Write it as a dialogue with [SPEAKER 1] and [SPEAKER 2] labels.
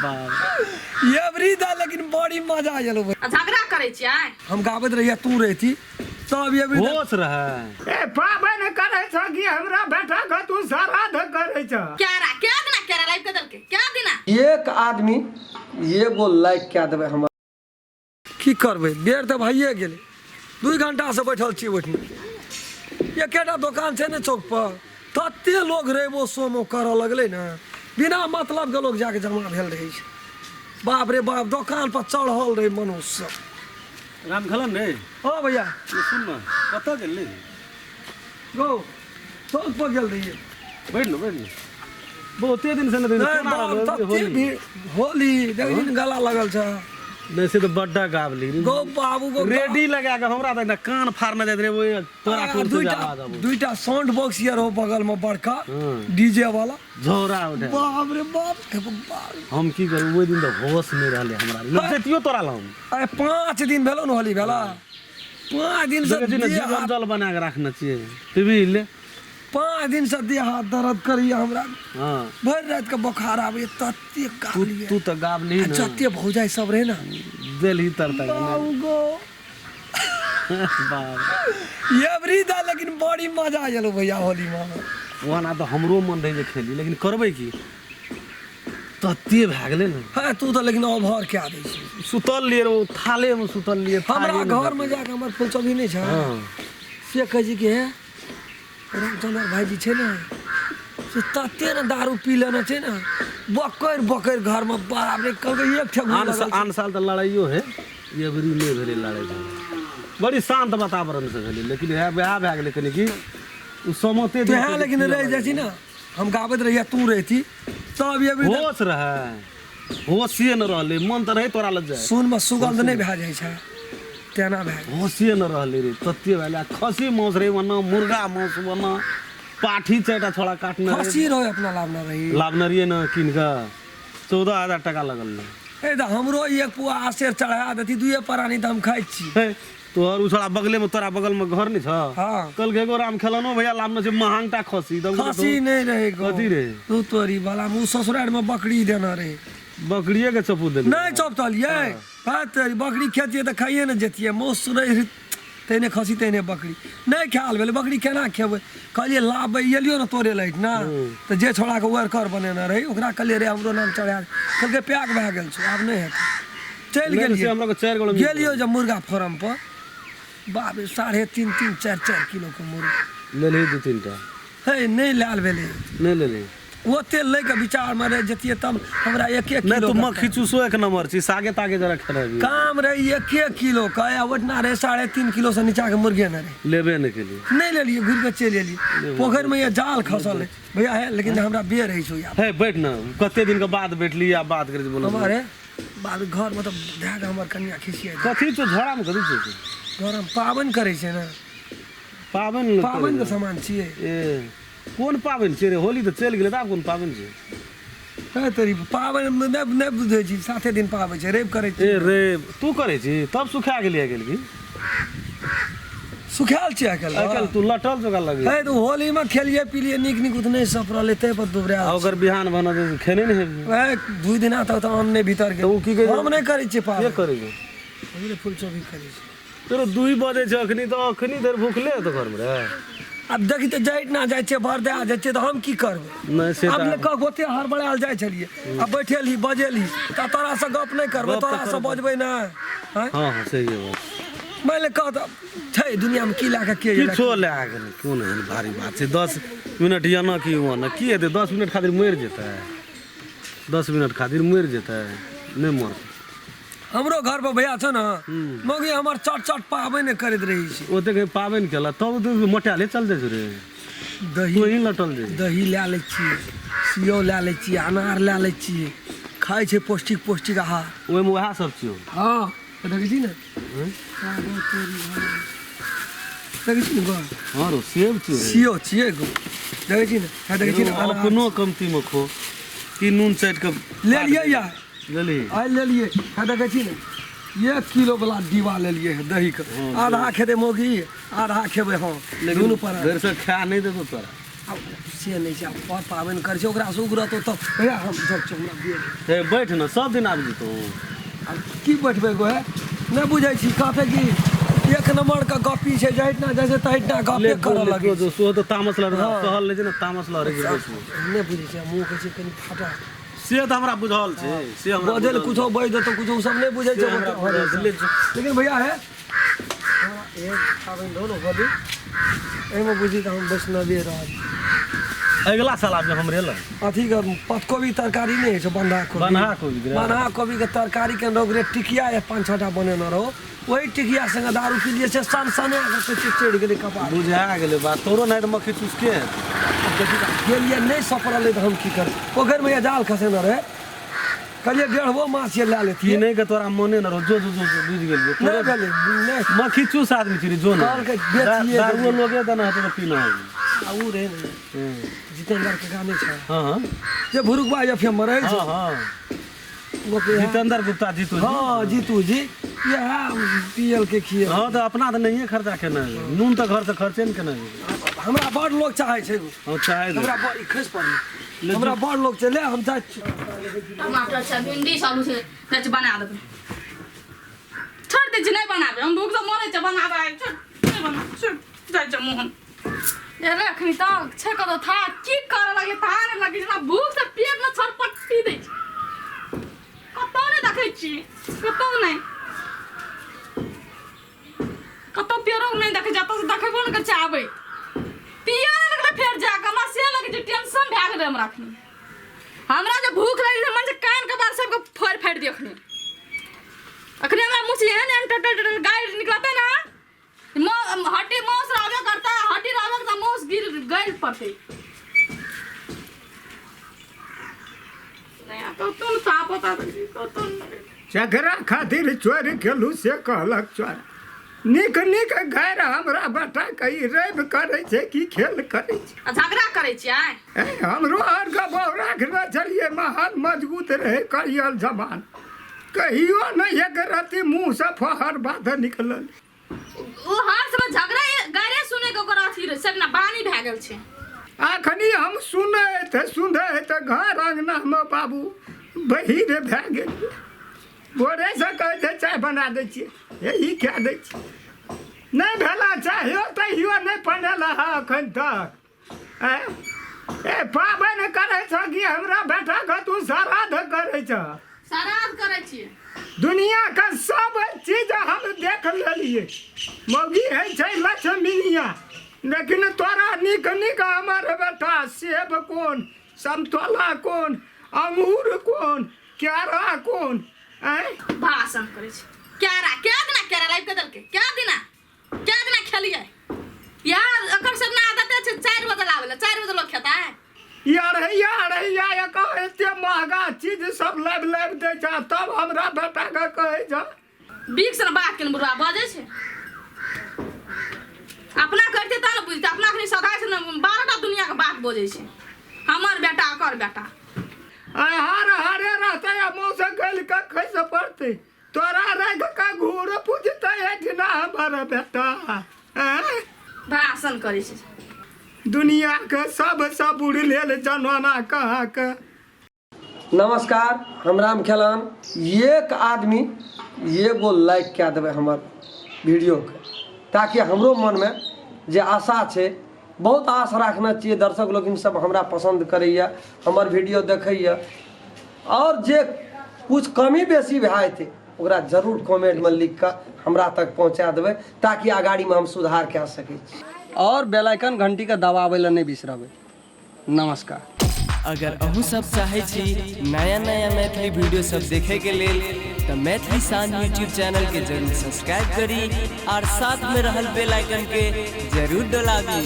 [SPEAKER 1] बाप
[SPEAKER 2] एवरी दा लेकिन बड़ी मजा आयल
[SPEAKER 3] आ झगड़ा करै छियै
[SPEAKER 2] हम गाबैत रहियै तू रहती तब एवरी दा
[SPEAKER 1] होश रहै
[SPEAKER 4] ए पाबनि करै छ कि हमरा बेटा के तू श्राद्ध करै छ
[SPEAKER 3] केरा क्या दिना केरा लाइब के देलकै क्या दिना
[SPEAKER 2] एक आदमी एगो लाइक कए देबै हमर की करबै बेर तऽ भइए गेलै 2 घंटासँ बैठल छी ओहिठिना एकेटा दोकान छै ने चौक पर तते लोग रविओ सोमो करऽ लगलै ने बिना मतलबके लोग जाके जमा भेल रहै छै बाप रे बाप दोकान पर चढ़ल रहै मनुष्य सब
[SPEAKER 1] राम खेलन रे
[SPEAKER 2] हँ भैया
[SPEAKER 1] ये सुन न कतऽ गेल
[SPEAKER 2] गो चौक पर गेल रहियै
[SPEAKER 1] बैठ न बैठ न बहुते दिन से नहि
[SPEAKER 2] नहि
[SPEAKER 1] केना
[SPEAKER 2] बाप
[SPEAKER 1] रहल
[SPEAKER 2] तते
[SPEAKER 1] होली
[SPEAKER 2] भीड़ होली देखी ने गला लगल छै
[SPEAKER 1] नहि से तऽ बड्डा गाबली
[SPEAKER 2] गो बाबू गो
[SPEAKER 1] रेडी लगा के हमरा तऽ कान फाड़ने जाइत रहे ओहि तोरा टोल से
[SPEAKER 2] दुईटा
[SPEAKER 1] आवाज आबै
[SPEAKER 2] दुईटा साउंड बॉक्स ये रहो बगल में बड़का
[SPEAKER 1] हँ।
[SPEAKER 2] डीजे वाला
[SPEAKER 1] झोरा उठे
[SPEAKER 2] बाप रे बाप हे बाप
[SPEAKER 1] हम की करू ओहि दिन तऽ होश नहि रहलै हमरा लग जैतियो तोरा लग हम
[SPEAKER 2] अरे 5 दिन भेलो ने होली भेला 5 दिन से
[SPEAKER 1] देखै छी ने
[SPEAKER 2] देह
[SPEAKER 1] जीवन
[SPEAKER 2] हाथ
[SPEAKER 1] जल बना के राखने छियै पीबी ले
[SPEAKER 2] 5 दिन से देह हाथ दर्द करी हमरा
[SPEAKER 1] हाँ
[SPEAKER 2] भरि रात के बोखार आबे तते
[SPEAKER 1] तू
[SPEAKER 2] गाबलिए
[SPEAKER 1] तू तऽ गाबली
[SPEAKER 2] आ
[SPEAKER 1] ने
[SPEAKER 2] जते भौजाई सब रहे ना
[SPEAKER 1] देलही तर तक
[SPEAKER 2] बाबू गो
[SPEAKER 1] बाप
[SPEAKER 2] एवरी दा लेकिन बड़ी मजा आयल भैया होली में
[SPEAKER 1] ओना तऽ हमरो मन रहै जे खेली लेकिन करबै की तते भए गेलै ने
[SPEAKER 2] हाँ तू तऽ लेकिन ओभर कए दै छी
[SPEAKER 1] सुतल लिए ओ थालेमे सुतल लिए
[SPEAKER 2] हमरा घरमे जाके हमर फुलचौकी नहि छै
[SPEAKER 1] हँ
[SPEAKER 2] से कहै छै कि हे रामचन्द्र भाईजी छै ने से तते ने दारू पी लेने छै ने बकरि बकरि घरमे बाप रे कहलकै एक ठेक
[SPEAKER 1] आन आन साल तऽ लड़ाइयो है ये बेरी नहि भेलै लड़ाइ बड़ी शान्त वातावरण से भेलै लेकिन इएह वएह भए गेलै कनि कि ओ समते
[SPEAKER 2] तेहन लेकिन रहि जाइ छी ने हम गाबैत रहियै तू रहती तब ये भी
[SPEAKER 1] होश रहै होशे न रहलै मन तऽ रहै तोरा लग जाय
[SPEAKER 2] सुनमे सुगंध नहि भए जाइ छै तेना भए गेल
[SPEAKER 1] होशे न रहलै रे तते भेलै आ खस्सी मांस रहै ओना मुर्गा मांस ओना पाठी चारिटा छोड़ा काटने रहै
[SPEAKER 2] खस्सी रहे अपना लाभ न रही
[SPEAKER 1] लाभने रहियै ने कीन कऽ 14,000 टाका लगल रहै
[SPEAKER 2] ए तऽ हमरो एक पुआ आसेर चढ़ा देती दुए प्राणी तऽ हम खाइ छी
[SPEAKER 1] हे तोहर उ छोड़ा बगले में तोरा बगल में घर नहीं छ
[SPEAKER 2] हाँ।
[SPEAKER 1] कल के एगो राम खेलनो भैया लामने छै महंगटा खसी तब
[SPEAKER 2] खसी नहीं रहे गो
[SPEAKER 1] कथी रहे?
[SPEAKER 2] तू तोरी वाला मुँह ससुरार में बकरी देना रहे
[SPEAKER 1] बकरिए के चपू देली
[SPEAKER 2] नहीं चपतलियै हाँ तोरी बकरी खेतियै तऽ खाइए ने जतियै मौस सुनै तेने खसी तेने बकरी नहीं ख्याल भेलै बकरी केना खेबै कहलियै लाबै एलियो ने तोरे लैठ ना तऽ जे छोड़ाके वर्कर बनेने रहै ओकरा कहलियै रे हमरो नाम चढ़ा दे। कहलकै पैक भए गेल छौ आब नहि हेतै चलि
[SPEAKER 1] नहि, से
[SPEAKER 2] गेलियै
[SPEAKER 1] हमरा के चारि गोड़ा मिल
[SPEAKER 2] गेलियो जब मुर्गा फार्म पर बाप रे 3.5 3 4 4 किलो के मुर्गा
[SPEAKER 1] लेलही दू तीन टा
[SPEAKER 2] हे नहि लायल भेलै
[SPEAKER 1] नहि लेलही
[SPEAKER 2] ओते लैके विचारमे रहि जतियै तब हमरा एक एक
[SPEAKER 1] नहि
[SPEAKER 2] किलो
[SPEAKER 1] तू
[SPEAKER 2] के
[SPEAKER 1] मक्खी चूसो एक नंबर छी सागे तागे जरा खेलबी
[SPEAKER 2] काम रहे एक एक किलो के आ ओहिठिना रहे 3.5 किलो से नीचा के मुर्गे नहि रहे
[SPEAKER 1] लेबे नहि केली
[SPEAKER 2] नहि लेलियै घुरि कऽ चलि एलियै पोखरिमे ये जाल खसल है भैया हे लेकिन हमरा बेर होइ छौ यार
[SPEAKER 1] हे बैठ न कते दिन के बाद बैठली आ बात करै छी बोलो
[SPEAKER 2] हमारे बाद घरमे तऽ धए कऽ हमर कनिया खिसिया
[SPEAKER 1] कथी छौ झोरामे कथी छौ
[SPEAKER 2] घरमे पाबनि करै छै ने
[SPEAKER 1] पाबनि
[SPEAKER 2] पाबनिके सामान छियै
[SPEAKER 1] ए कोन पाबनि छियै रे होली तऽ चलि गेलै तऽ आब कोन पाबनि छै
[SPEAKER 2] हे तोरी पाबनि नहि नहि बुझै छी साते दिन पाबै छै रवि करै
[SPEAKER 1] छी ए रे तू करै छी तब सुखा गेली आइ काल्हि की
[SPEAKER 2] सुखायल छै आइ काल्हि
[SPEAKER 1] आइ काल्हि तू लटल जकाँ लगै
[SPEAKER 2] हे तऽ होलीमे खेलियै पिलियै नीक नीक नहि सपरलै ताहि पर दुबरा
[SPEAKER 1] आ ओकर बिहान भना जे खेने नहि हेबही
[SPEAKER 2] ए 2 दिना तक तऽ अन्न नहि भीतर गेल
[SPEAKER 1] तऽ ओ की कहै
[SPEAKER 2] हम नहि करै छियै
[SPEAKER 1] के
[SPEAKER 2] पाबनि
[SPEAKER 1] करै छै
[SPEAKER 2] बुझलियै फुलचोभी करै छै
[SPEAKER 1] तोरो 2 बजे छै अखनी तऽ अखनी धरि भूखले हेतौ घरमे रे
[SPEAKER 2] आब देखी तऽ जाइत ना जाइ छियै भर दए जाइ छियै तऽ हम की करबै
[SPEAKER 1] नहि से
[SPEAKER 2] आब
[SPEAKER 1] तऽ
[SPEAKER 2] ले कह ओते हड़बड़ायल जाइ छलियै आ बैठेलही बजेलही तऽ तोरासँ गप नहि करबै
[SPEAKER 1] गप तऽ
[SPEAKER 2] तोरासँ
[SPEAKER 1] करबै।
[SPEAKER 2] बजबै नहि आँय?
[SPEAKER 1] हँ हँ सही बात
[SPEAKER 2] मानि ले कह तऽ छै दुनियामे की लए कऽ के एलै?
[SPEAKER 1] किछो लए गेलै कोन एहन भारी बात छै 10 मिनट एना कि ओना की हेतै 10 मिनट खातिर मरि जेतै 10 मिनट खातिर मरि जेतै नहि मरतै
[SPEAKER 2] हमरो घर पर भैया छौ ने मौगी हमर चट चट पाबनि करैत रहै छै
[SPEAKER 1] ओतेक पाबनि केला तब तू मोटाले चल जाइ छौ रे
[SPEAKER 2] दही
[SPEAKER 1] तू ही लटल जाइ
[SPEAKER 2] दही लए लै छियै सेव लए लै छियै अनार लए लै छियै खाइ छै पौष्टिक पौष्टिक आहार
[SPEAKER 1] ओहिमे वएह सब छियौ
[SPEAKER 2] हँ देखै छी ने देखै छी ने गो
[SPEAKER 1] हँ रो सेब छियौ रे।
[SPEAKER 2] सेव छियै गो देखै छी ने हे देखै छी ने अनार
[SPEAKER 1] अपनो कमतीमे खो की नून चाटि कऽ
[SPEAKER 2] लेलियै या
[SPEAKER 1] लेली
[SPEAKER 2] आइ लेलियै हे देखै छी ने 1 किलो वाला डिब्बा लेलियै हे दही के आधा खेतै मौगी आधा खेबै हम
[SPEAKER 1] लेकिन
[SPEAKER 2] दुनू पर
[SPEAKER 1] भरि से खा नहि देतौ तोरा
[SPEAKER 2] आब से नहि छै। आब पर पाबनि करै छै ओकरासँ उगरत तऽ भैया हम जाइ छियै, हमरा बेर।
[SPEAKER 1] हे बैठ ने, सब दिन आबि जेतौ।
[SPEAKER 2] आब की बैठबै गो हे, नहि बुझै छी, कहतै कि एक नम्बरके गप्पी छै, जहिना जाइ छै तहिना गप्पे करऽ लगै छै।
[SPEAKER 1] सेहो तऽ तामस लड़ सहल नहि छै ने, तामस लड़ै छै बेसी।
[SPEAKER 2] नहि बुझै छै, मुँह कहै छै कनि फाटल।
[SPEAKER 1] से तऽ हमरा बुझल छै, से हमरा
[SPEAKER 2] बजै लए कुछो बाजि देतौ कुछो, ओ सब नहि बुझै छै। लेकिन भैया हे, हमरा एक पाबनि रहौ ने होली, एहिमे बुझी तऽ हम वैष्णवे रहल।
[SPEAKER 1] अगिला साल आबि हमरे लग।
[SPEAKER 2] अथीके पतकोबी तरकारी नहि होइ छै, बन्धा कोबी,
[SPEAKER 1] बन्धा कोबी,
[SPEAKER 2] बन्धा कोबीके तरकारी के रहो टिकिया या 5-6 टा बनेने रहो, ओहि टिकिया संगे दारू पी लिए छै, सन सने चढ़ि गेलै कपार।
[SPEAKER 1] बुझा गेलै बात तोरो, नहि तऽ मक्खी चूसके
[SPEAKER 2] गेलियै नहि सपरलै तऽ हम की करबै? पोखरिमे जाल खसेने रहै, कहलियै 1.5 माछ ये लए लेतियै।
[SPEAKER 1] नहि के तोरा मने न रहो, जो जो जो बुझि गेलियै।
[SPEAKER 2] नहि भेलै, नहि
[SPEAKER 1] मक्खी चूस आदमी छी जो ने।
[SPEAKER 2] कहलकै बेचिए।
[SPEAKER 1] दारुओ लोगे देना हेतौ तऽ पीना।
[SPEAKER 2] आ उ रहै ने जितेन्द्र के गाने छै।
[SPEAKER 1] हाँ।
[SPEAKER 2] जे भुरुकबा एफ एम रहै छै।
[SPEAKER 1] हाँ, जितेंद्र गुप्ता जीतू।
[SPEAKER 2] हाँ जीतू जी, इएह पियल के खिए।
[SPEAKER 1] हाँ तऽ अपना तऽ नहिए खर्चा केने, नून तऽ घरसँ खर्चे ने केने।
[SPEAKER 2] हमरा बड़ लोग चाहै छै।
[SPEAKER 1] हाँ चाहै।
[SPEAKER 2] हमरा बड़ खसि पड़लै, हमरा बड़ लोग छै, ले हम जाइ छी।
[SPEAKER 3] टमाटर छै, भिंडी छै, आलू छै, जाइ बना देबै। छोड़ि दै छी, नहि बनाबै हम, भूखसँ मरै छै, बनाबै छोड़, नहि बना, छोड़, जाइ छै मोहन। एलै अखनी तक छै कतौ था की करऽ लगलै ता नहि लगै छै, भूखसँ पेटमे छरपट्टी दै छै। कतौ नहि देखै छी, कतौ नहि, कतौ पेड़ो नहि देखै छी, एतऽसँ देखबो नहि करै छै। आबै पिया नहि लगलै फेर जाकऽ हमरा से लगै छै, टेंशन भए गेलै हमरा। अखनी हमरा जे भूख लागि छै, मन छै कान के बाल सबके फोड़ि फाड़ि दियौ। अखनी अखनी हमरा मुँह से एहन एहन टटल टटल गारि निकलतै ने, हड्डी मांस रहबे करता, हड्डी रहबे करता, मांस गिर गलि पड़तै।
[SPEAKER 4] झगड़ा खातिर चोरी केलहुँ से कहलक चोर, नीक नीक गारि हमरा बेटा के ई रवि करै छै कि खेल करै छै?
[SPEAKER 3] आ झगड़ा करै छियै।
[SPEAKER 4] ए हमरो आरके बहु राखने छलियै, महान मजबूत रहै करियल जवान, कहियो नहि एक रत्ती मुँहसँ फहर बात निकलल।
[SPEAKER 3] ओ हर समय झगड़ा गारे सुने के ओकर अथी रहै सब ना बानी भए गेल छै।
[SPEAKER 4] अखनी हम सुनैत सुनैत घर अङ्गनामे बाबू बहिर भए गेल। भोरेसँ कहै छै चाय बना दै छियै, हे ई कए दै छियै, नहि भेला चाहियो तहियो नहि बनेला हँ एखन तक। आँय ए पाबनि करै छह कि हमरा बेटाके तू श्राद्ध करै छह?
[SPEAKER 3] श्राद्ध करै छियै।
[SPEAKER 4] दुनियाके सब चीज हम देख लेलियै, मौगी होइ छै लक्ष्मीनिया, लेकिन तोरा नीक नीक हमर बेटा सेब कोन, समतोला कोन, अंगूर कोन, केरा कोन, आँय?
[SPEAKER 3] भाषण करै छै। केरा क्या दिना केरा लाबि कऽ देलकै? क्या दिना, क्या दिना खेलियै यार? एकर सब ना आदते छै 4 बजे लाबै लए, 4 बजे लोग खेतै?
[SPEAKER 4] ई अढ़ैया अढ़ैया एक एते महगा चीज सब लाबि लाबि दै छै, तब हमरा बेटाके कहै छै।
[SPEAKER 3] बीक से बात केने बुढ़वा बजै छै। अपना करते तब ने बुझते, अपना अखनी सदाय छै ने 12टा दुनियाके बात बजै छै, हमर बेटा ओकर बेटा।
[SPEAKER 4] आइ हार हारे रहतै आ मौसे गलि कऽ खसि पड़तै, तोरा राखि कऽ घूर पूजतै एहिठिना हमर बेटा। आँय?
[SPEAKER 3] भाषण करै छै।
[SPEAKER 4] दुनियाके सबसँ बुढ़ लेल जनाना कहाँके।
[SPEAKER 2] नमस्कार, हम राम खेलान। एक आदमी एगो लाइक कए देबै हमर वीडियोके, ताकि हमरो मनमे जे आशा छै, बहुत आश राखने छियै, दर्शक लोकिन सब हमरा पसन्द करैए, हमर वीडियो देखैए, आओर जे कुछ कमी बेसी भए जेतै ओकरा जरूर कमेंटमे लिख कऽ हमरा तक पहुँचा देबै, ताकि अगाड़ीमे हम सुधार कए सकै छी। आओर बेल आइकन घंटीके दबाबै लए नहि बिसरबै। नमस्कार।
[SPEAKER 5] अगर अहूँ सब चाहै छी नया नया मैथिली वीडियो सब देखे के लेल तऽ मैथिली शान यूट्यूब चैनल के जरूर सब्सक्राइब करी और साथ में रहल बेल आइकन के जरूर दबाबी।